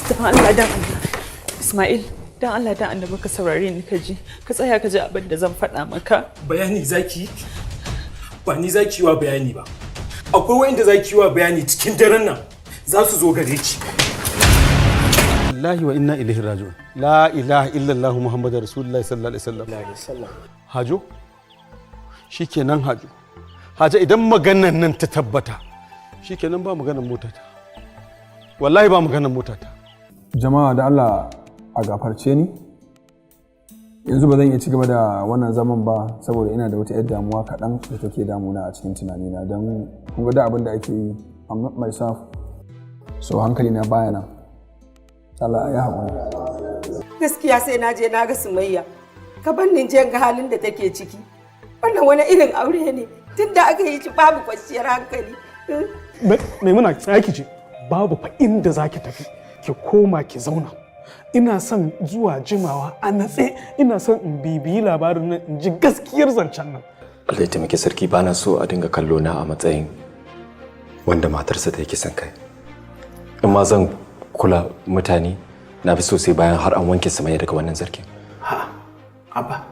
Dan Allah, dan Allah. Ismail, dan Allah, dan Annabi, ka saurare ni, ka ji. Ka tsaya ka ji abin da zan faɗa maka. Bayani zaki? Ba ni zaki wa bayani ba. Akwai wanda zaki wa bayani cikin daren nan, za su zo gare ki. Lillahi wa inna ilaihi raji'un. La ilaha illallah Muhammadur Rasulullahi sallallahu alaihi wasallam. Hajo, shikenan Hajo. Hajo, idan maganan nan ta tabbata, shikenan, ba maganan motata. Wallahi ba maganan motata. Jama'a, da Allah a gafarce ni, yanzu ba zan iya ci gaba da wannan zaman ba saboda ina da wata 'yar damuwa kaɗan da take damuna a cikin tunanina, don kun ga da abin da ake yi, I'm not myself, so hankali na baya nan. Allah ya haƙuri. Gaskiya sai na je na ga Sumayya. Ka bar ni je ga halin da take ciki. Wannan wani irin aure ne? Tunda aka yi shi babu kwanciyar hankali. Maimuna, tsaya ki je. Babu fa inda za ki tafi, ki koma ki zauna. Ina son zuwa jimawa a natse, ina son in bibiyi labarin nan, in ji gaskiyar zancen nan. Allah ya taimaki sarki, bana so a dinga kallo na a matsayin wanda matarsa ta yi kisan kai. In ma zan kula mutane, na fi so sai bayan har an wanke Sumayya daga wannan zargin. Ha, Abba,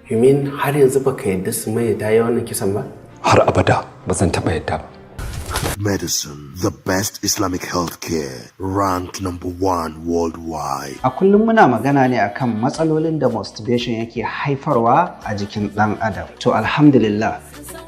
you mean har yanzu baka yadda Sumayya ta yi wannan kisan ba? Har abada ba zan taɓa yadda ba. Medicine, the best Islamic healthcare, ranked number one worldwide. A kullum muna magana ne akan matsalolin da masturbation yake haifarwa a jikin ɗan adam. To alhamdulillah,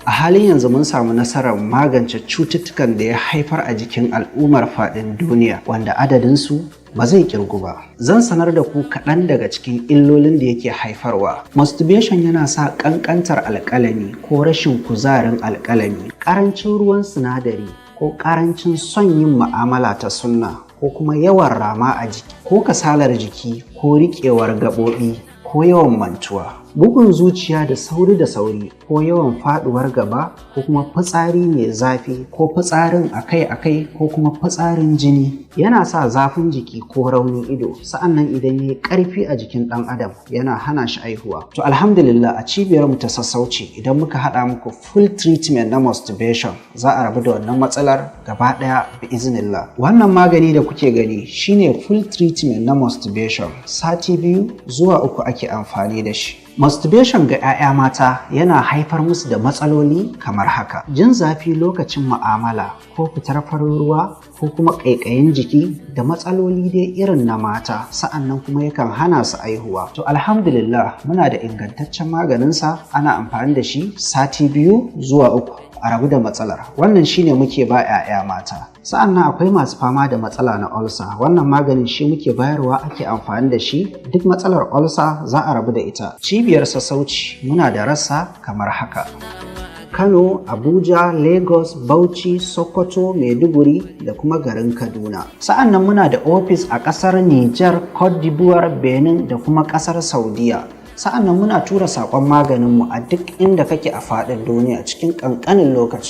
a halin yanzu mun samu nasarar magance cututtukan da ya haifar a jikin al'ummar faɗin duniya, wanda adadinsu ba zai kirgu ba. Zan sanar da ku kaɗan daga cikin illolin da yake haifarwa. Masturbation yana sa ƙanƙantar alƙalami ko rashin kuzarin alƙalami, ƙarancin ruwan sinadari ko ƙarancin son yin mu'amala ta sunna, ko kuma yawan rama a jiki ko kasalar jiki ko riƙewar gaɓoɓi ko yawan mantuwa, bugun zuciya da sauri da sauri, ko yawan faɗuwar gaba, ko kuma fitsari mai zafi ko fitsarin akai-akai, ko kuma fitsarin jini. Yana sa zafin jiki ko raunin ido. Sa'annan idan ya yi ƙarfi a jikin ɗan adam, yana hana shi aihuwa. To alhamdulillah, a cibiyar mu ta sassauci, idan muka haɗa muku full treatment na masturbation, za a rabu da wannan matsalar gaba ɗaya bi iznillah. Wannan magani da kuke gani shine full treatment na masturbation. Sati 2 zuwa 3 ake amfani da shi. Masturbation ga 'ya'ya mata yana haifar musu da matsaloli kamar haka: jin zafi lokacin mu'amala, ko fitar farin ruwa, ko kuma ƙaiƙayin jiki, da matsaloli dai irin na mata. Sa'annan kuma yakan hana su aihuwa. To alhamdulillah, muna da ingantaccen maganinsa. Ana amfani da shi sati 2 zuwa 3, a rabu da matsalar. Wannan shine muke ba 'ya'ya mata. Sa'annan akwai masu fama da matsala na ulcer. Wannan maganin shi muke bayarwa, ake amfani da shi. Duk matsalar ulcer za a rabu da ita. Cibiyar sassauci muna da rassa kamar haka: Kano, Abuja, Lagos, Bauchi, Sokoto, Maiduguri da kuma garin Kaduna. Sa'an nan muna da ofis a ƙasar Nijar, Cote d'Ivoire, Benin da kuma ƙasar Saudiya. Sa'an nan muna tura saƙon maganinmu a duk inda kake a faɗin duniya cikin ƙanƙanin lokaci.